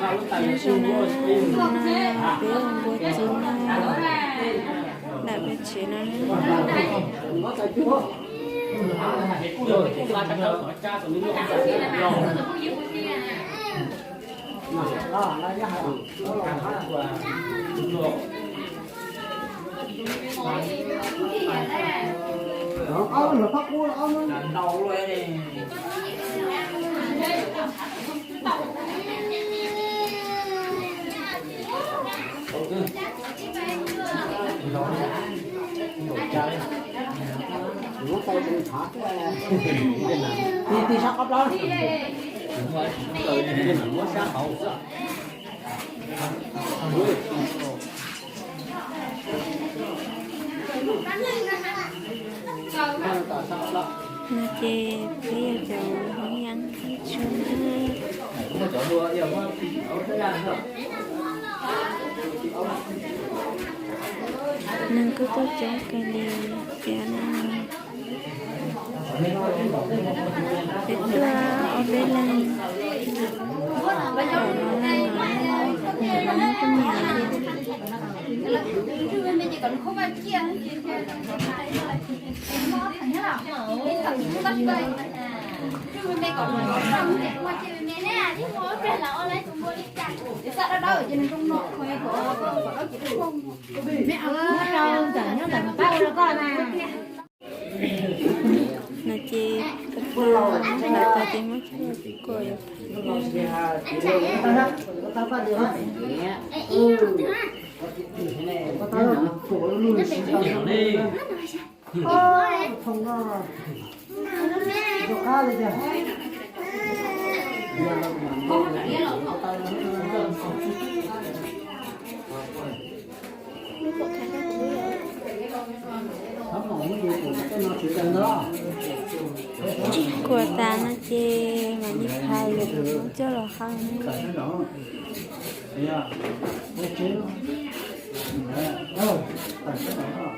Nyob zoo na, no peb ua npua txiv no, nram peb tsev no. No ces peb yog cov hmoob yaj ib tsuag na. Neeg kuj tuaj coob kawg li thiab na. Peb tuaj ob peb leeg, peb tuaj ob peb leeg no, peb tuaj nyiam. No ces muab hlawv tas ces muab coj los kuam yuav pab. Kuam tas no ces mam li phais coj los hau.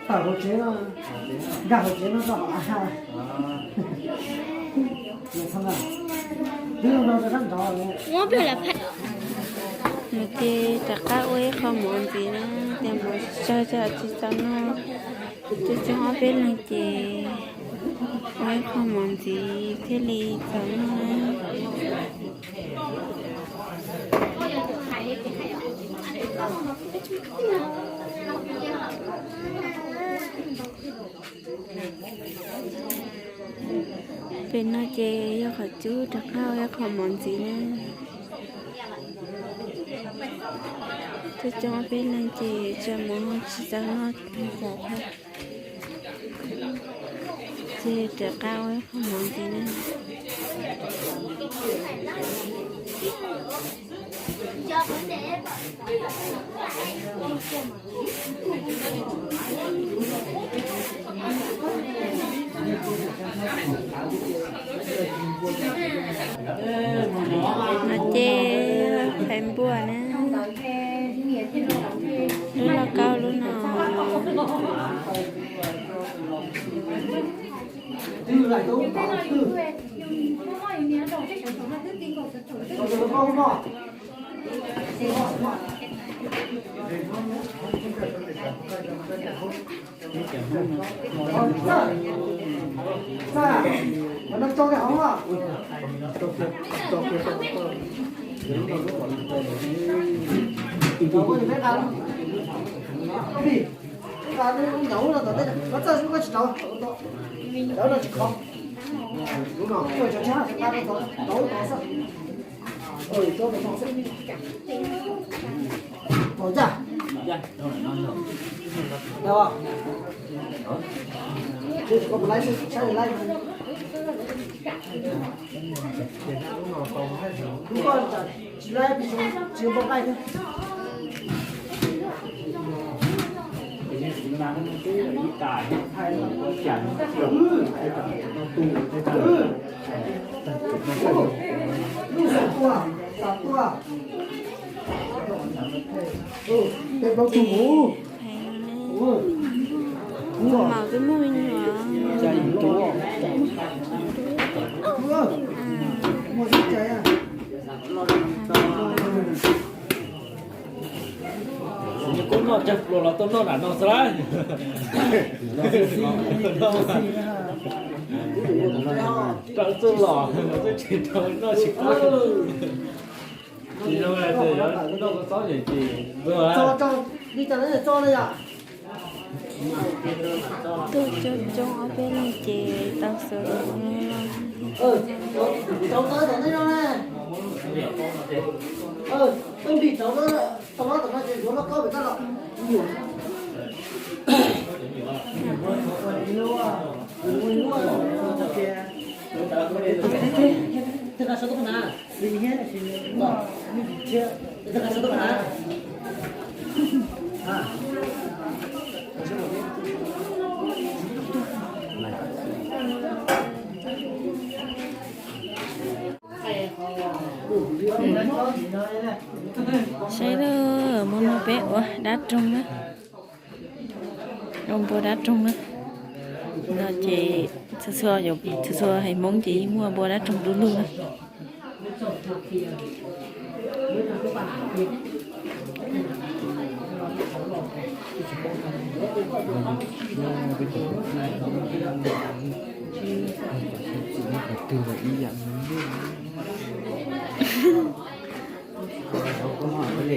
Tawm hauv tsev no, nkag hauv tsev no tso. Nws ces rov qab ua ib qho mov ntxiv na, tias mov tsawg tsawg tsis txaus noj. Coob coob ob peb leeg ces ua ib qho mov ntxiv thiaj li txaus noj na. Pem no ces yog qhov cub rov qab ua ib qho mov ntxiv na. Coob coob ob peb leeg ces tsa mov tsis txaus noj xav thiab. Ces rov qab ua ib qho mov ntxiv na. No ces phais npuaj na, lub lauj kaub lub no. Peb plaub tug mus. Kuv mam twb muaj me nyuam. Muaj ib cai. Koj noj cog pluas los tau noj nram no xwb lawm. Rau txuj los txuj tsis rau noj tsis qab. Tsis zoo, noj txob ces li cas txob na yom. Tuaj coob coob ob peb leeg ces tau xav. Saib lawm, hnub no peb ua dab roog na, ua npua dab roog na. No ces txhua txhua haiv Hmoob ces yeej muaj npua dab roog du lug na.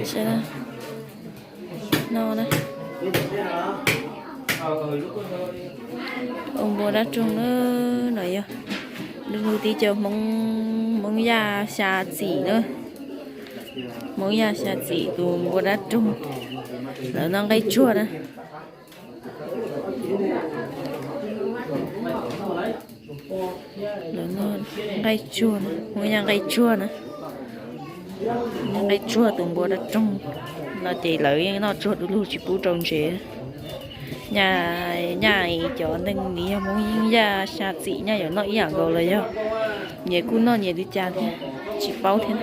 Saib no na, ua npua dab roog na, no yog du lug tib co Hmoob, Hmoob Yaj Xya Txim na. Hmoob Yaj Xya Txim tus npua dab roog, lawv noj nqaij tsuag na. Lawv noj nqaij tsuag na, Hmoob Yaj nqaij tsuag na. Noj nqaij tsuag tus npua dab roog no ces lawv yeej noj tsuag du lug tsis pub rau ntsev. Nyaj, nyaj cov neeg nws yog Hmoob Yaj Xya Txim nyaj yuav noj ib yam nkaus los yog nyias kuj noj nyias li cas thiab tsis paub thiab.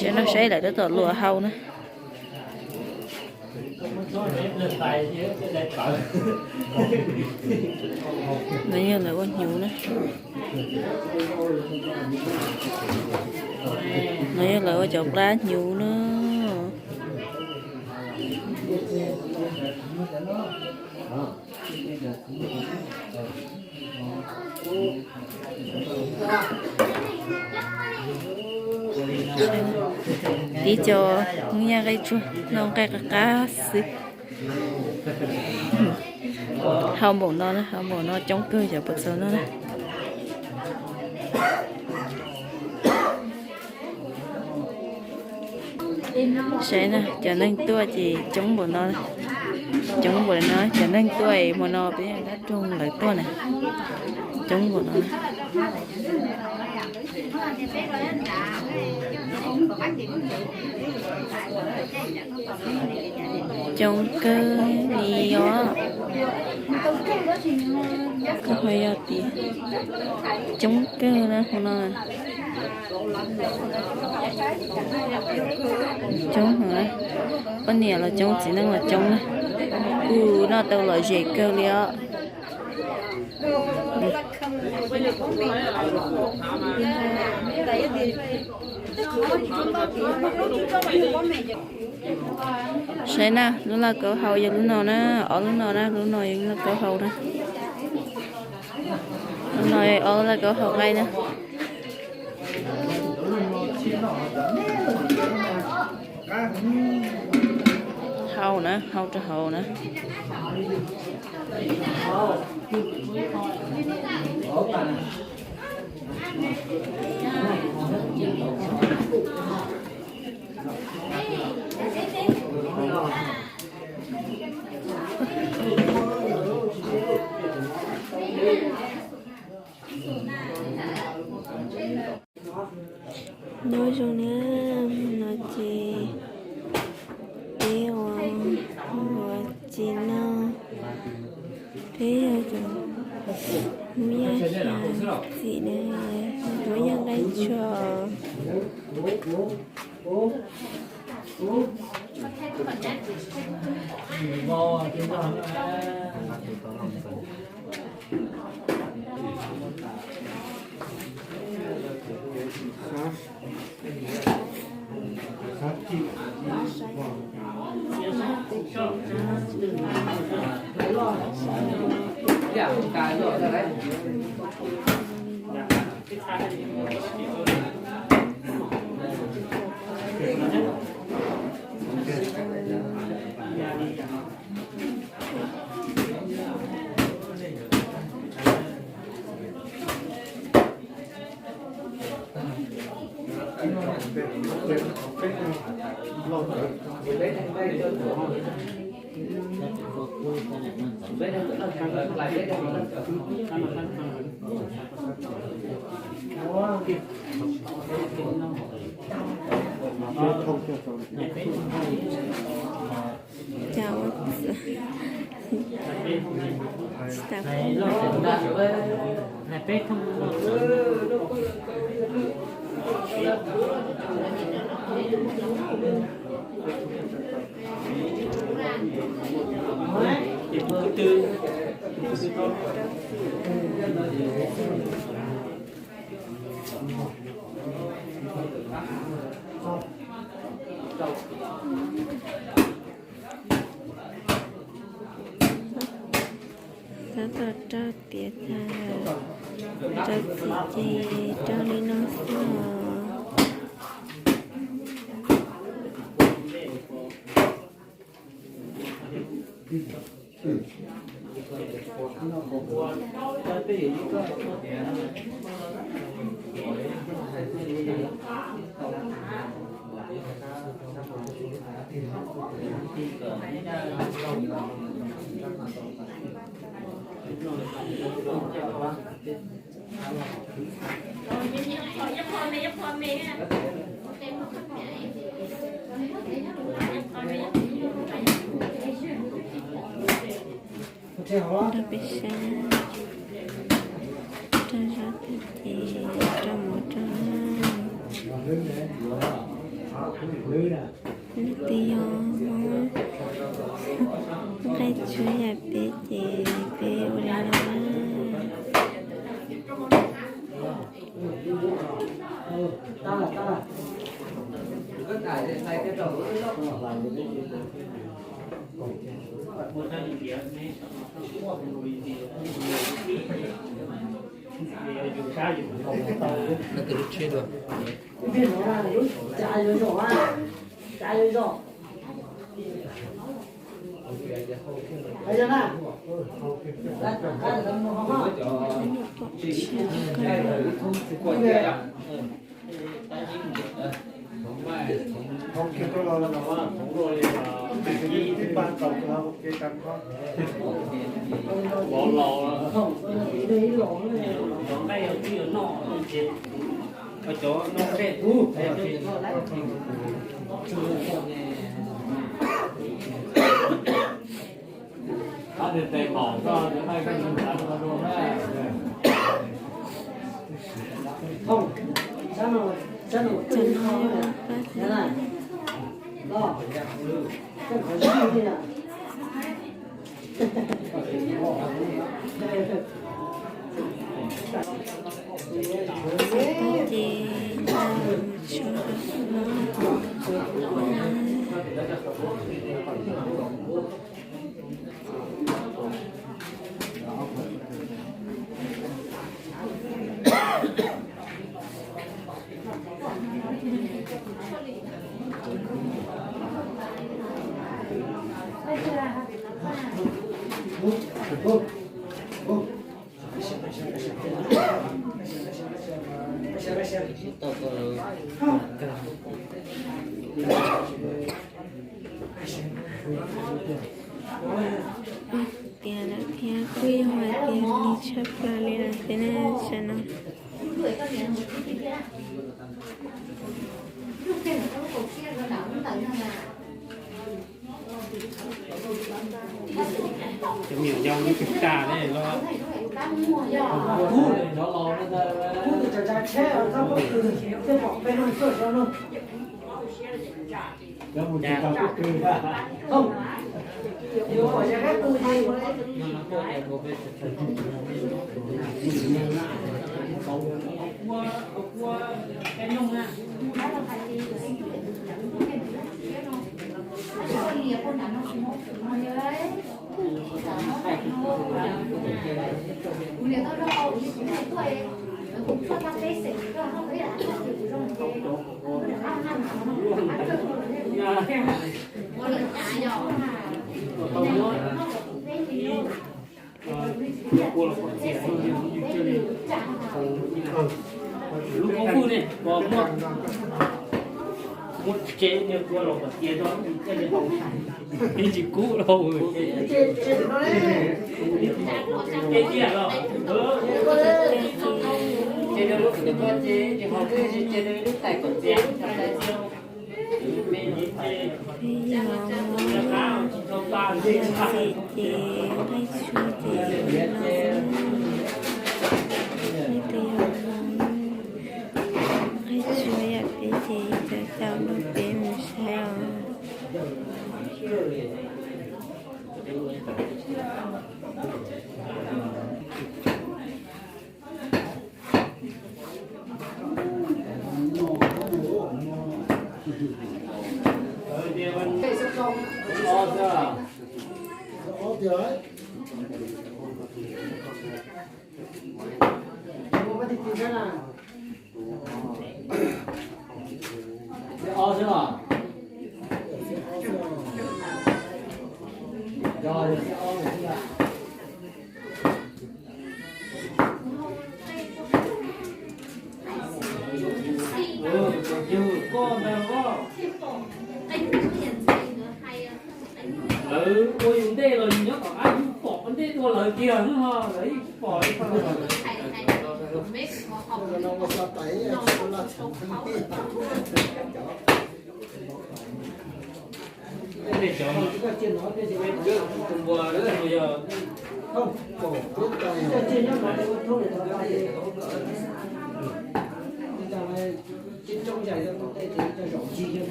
Saib no, saib lawv tab tom luas hau na. No yog lawv ua hnyuv na. No yog lawv ua cov plab hnyuv na. Tib co Hmoob Yaj nqaij tsuag noj nqaij qab qab xwb. Hau npaum no na, hau npaum no coob kawg cov pos txaus no na. Saib na, cov neeg tuaj ces coob npaum no, coob npaum no, cov neeg tuaj es hmo no peb dab roog lawv tuaj na, coob npaum no. Coob kawg li os. Koj ho yog tias coob kawg na hmo no. Coob heev, poj niam los coob, txiv neej los coob na. Kuj noj tau lom zem kawg li os. Saib na, lub lauj kaub hau yog lub no na, ob lub no na, lub no yog lub lauj kaub hau na. Lub no ob lub lauj kaub hau nqaij na. Hau na, hau rau hauv na. Nyob zoo na, no ces peb ua, ua tsis no, peb yog cov Hmoob Yaj Xya Txim na, Hmoob Yaj nqaij tsuag. Cas ua txawv. Tsis tas peb thooj. Tab tom rau tiav tag lawm, rau txiv ces rau li no xwb os. Nrog peb saib, rau zaub tag ces rau mov rau na. Leej twg yog muab nqaij tshuab yam peb ces peb ua li no na. Tias lawm thiab kuj yog hais tias lig tshaj plaws li lawm thiab na, tam no. Cov me nyuam yaus lub tug tas ne los. Lub koob hwj ne, muab tsev niag kua los kom tias tso, ib tsis kub rau. Ces tias los, ces lub kua ces ces ho ces lub tais kom tias. Peb yog Hmoob, yog ntxim ces nqaij tsuag ces li no xwb. Leej twg yog Hmoob, nqaij tsuag yam peb ces cov caum nrog peb mus saib os. Lawv ua yus ntej los yus nyob tom qab yus pom ua ntej dua lawv tiag no, lawv yeej tsis pom li. Tej cov tus npua yog Hauv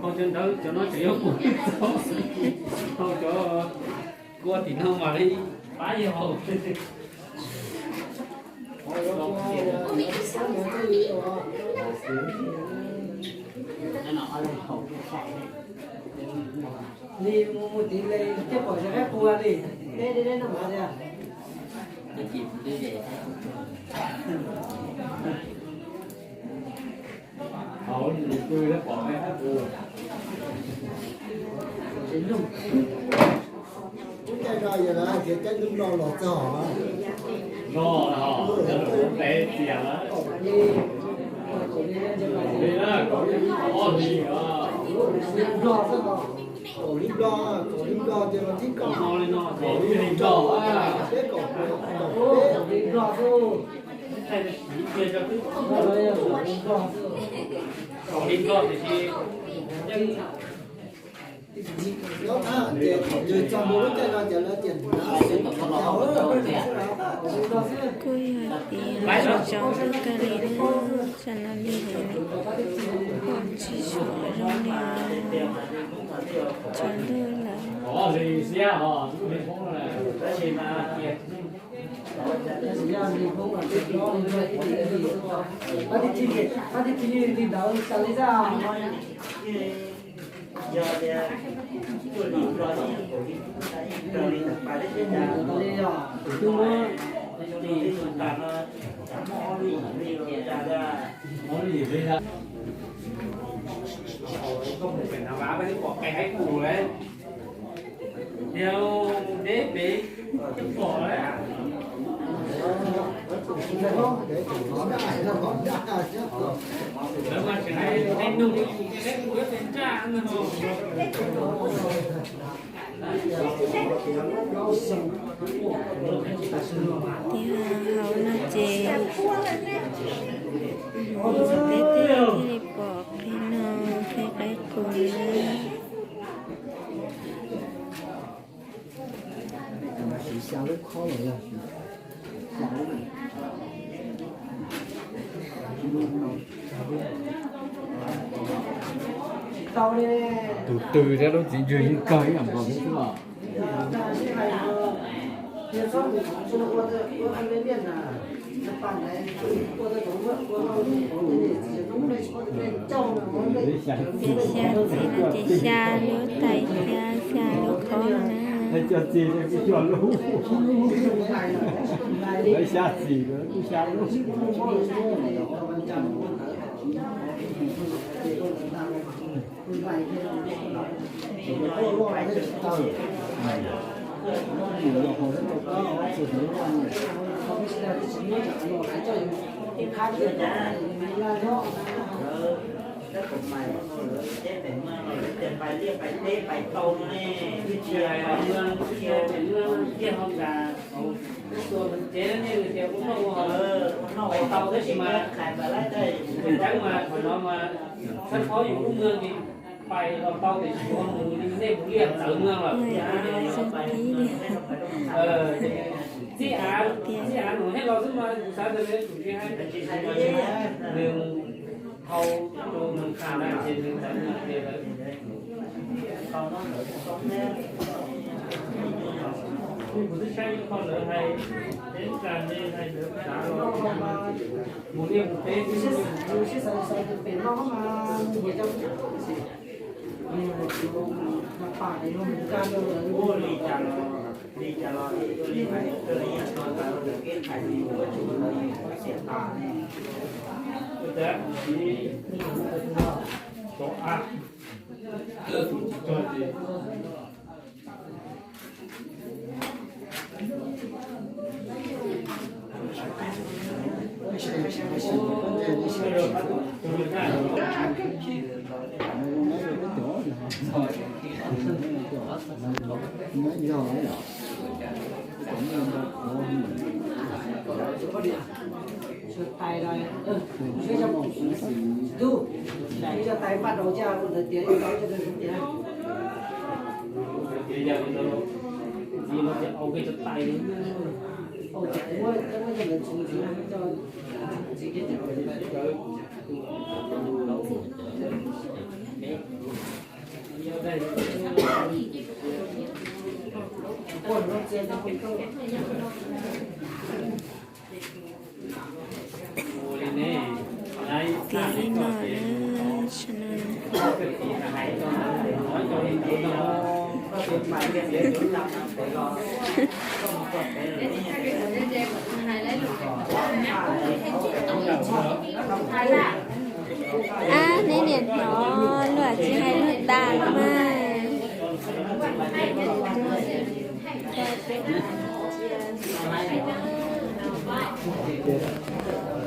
cov ntawd cov no tseem yuav pum txog, hauv cov kua tim no mas li pab yog haus. Li mus mus tiv li tej pom cov qaib qua li, deb deb deb no mas tiag. Lub caij no yog lawv hais tias caij lub nplo los txog no, kaum hli, kaum hli, kaum hli nplo xwb, kaum hli nplo, kaum hli nplo ces mas thib kaum, kaum hli nplo, peb kaum, kaum hli nplo xwb. Nyob thab ces thaum twg txog ntua lub caij no ces lawv tias nrad xwb, kaum hli nplo xwb. Kuj yog tias tsaus ntuj kawg li na, tsam no li pom tsis tshua zoo li, tsaus ntuj lawm. Yog deb pem coj pom lawm. Lawv mas tseem hais tej nug tej qeb mus ib tes ntsaj no. Tiag, hauv no ces peb thiaj li pom qhov no, qhov qaib qus. Siv xya lub khob los yog siv xya lub. Tus twg thiab lub txiv ntswg yeej kawg ib yam nkaus thiab xwb los. Xya txiv no ces xya lub tais, xya, xya lub khob no na. Xya txiv, xya lub. Pais los tau tias tsis ua mus li nej mus liaj txawv mloog lawm. Txib av, txib av nws thiaj los xwb mas kuv xav tias nws tsis hais, nws hau rau nws tham na ces nws txawv mloog tias lawm. Kuv twb saib ib qho lawv hais, peb tsa ne hais lawv xav los mus liaj mus teb xwb. Li cas los, li cas los, li hais, li hais, li hais, li hais, li hais, li hais, li hais, Tias li no na, tsam no. Ab, neb niam hnov luag tsis hais luag tas los mas.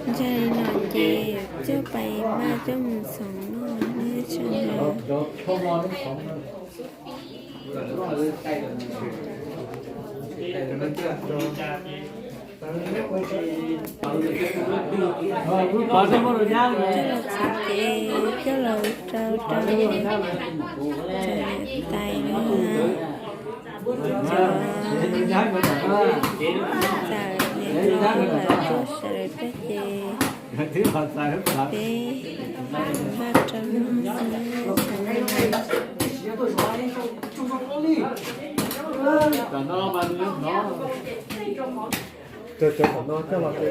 Ntshai no ces coj pais maj coj mus xoom noj neb tsa no. Coj los txhais ces coj los rau rau niam tais no na. Coj txais niam hlob lawv tuaj sawv daws tag ces peb maj rau noj xwb na. Tam no tas ces coj los txhais ces rau noj lawm xwb na.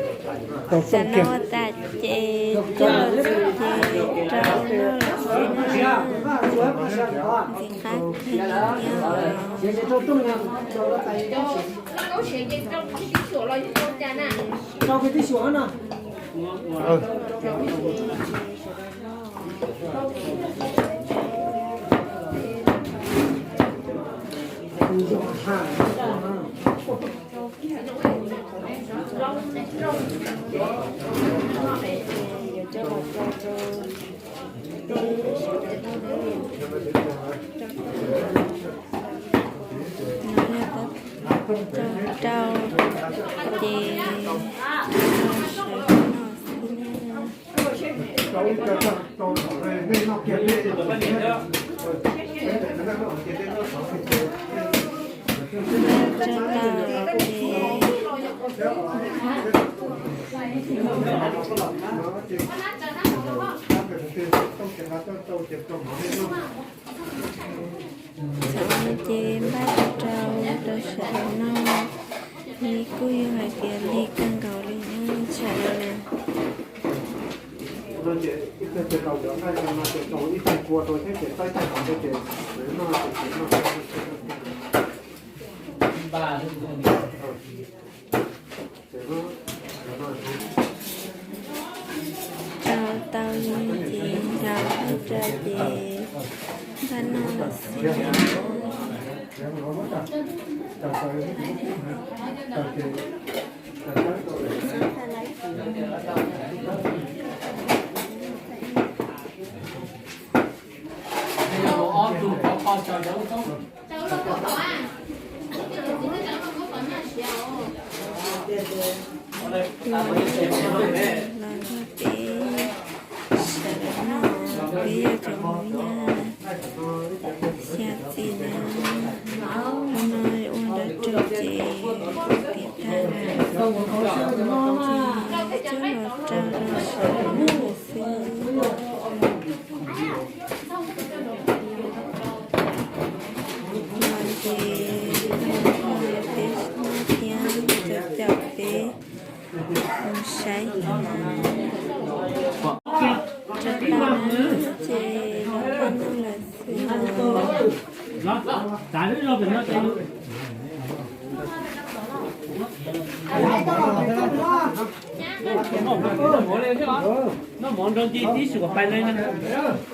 Ntxim qab kawg li thiab. Rau ces sawv noj xwb na. Npaj rau tau ces, thaum no ces npaj rau rau sawv daws noj, nws kuj yog hais tias lig kawg nkaus li na sawv daws na. Rau tau li ces nrog npaj rau ces npaj noj los xwb. Los nrog peb sawv daws noj, peb yog cov Hmoob Yaj xya txiv na. Hnub no ua dab rog ces tiav tag lawm, ces coj los rau rau sawv daws noj xwb. Los ces peb noj thiab cov caum peb mus saib. Rau tau na ces los noj lawm xwb os. Rau tau sawv daws los ces noj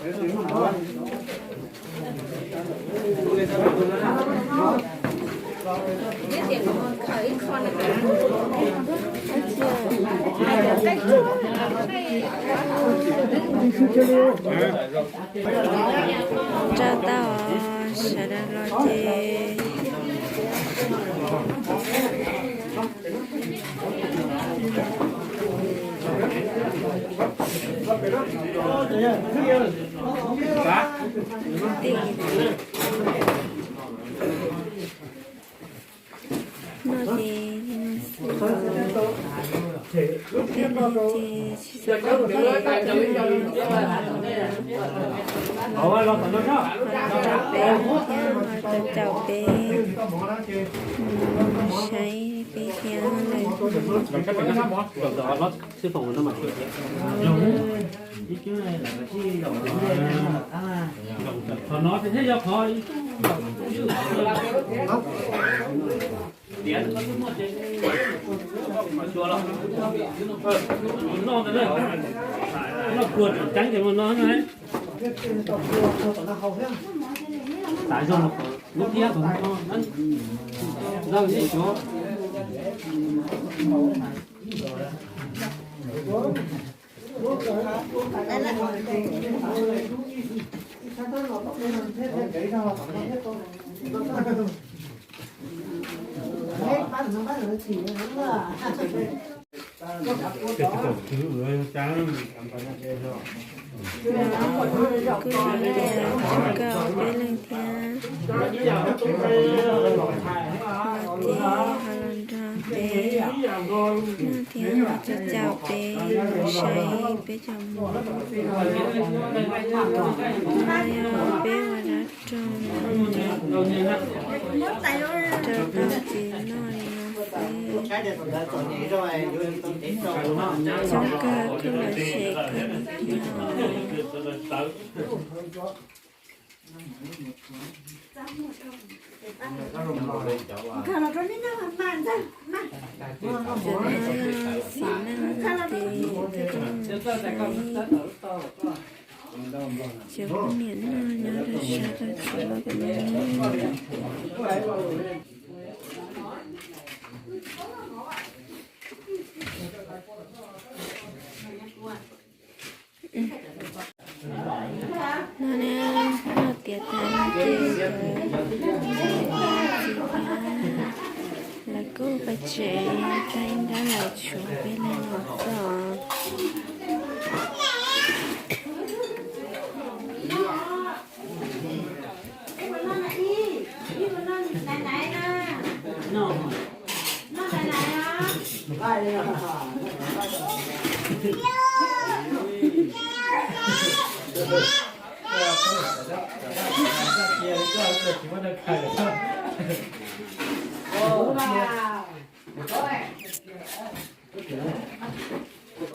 ces li no xwb. Peb leeg ces tsis tau peb, qhov rau peb thiab qhov caum peb, saib peb thiab lawm. Noj kua tseem ceeb ces mus no na. Xav zoo lub thiab, zaum ib suav. Kuj yog tias coj koj ob peb leeg thiab, los ces ho los nrog peb noj thiab ho caum peb mus saib peb cov Hmoob. No yog peb ua dab rog, rau tau ces noj li no xwb. Coob kawg kuj lom zem kawg li thiab. Cov no yog xim neej ces cov no saib, cov poj niam noj nyob rau sab toj siab no. No ne, noj tiav tas no ces cov niam txiv thiab lawv kuj pais tsev, tag ib nrab lawm tshuav peb leeg los txog. Nais nais na. Noj nais nais na.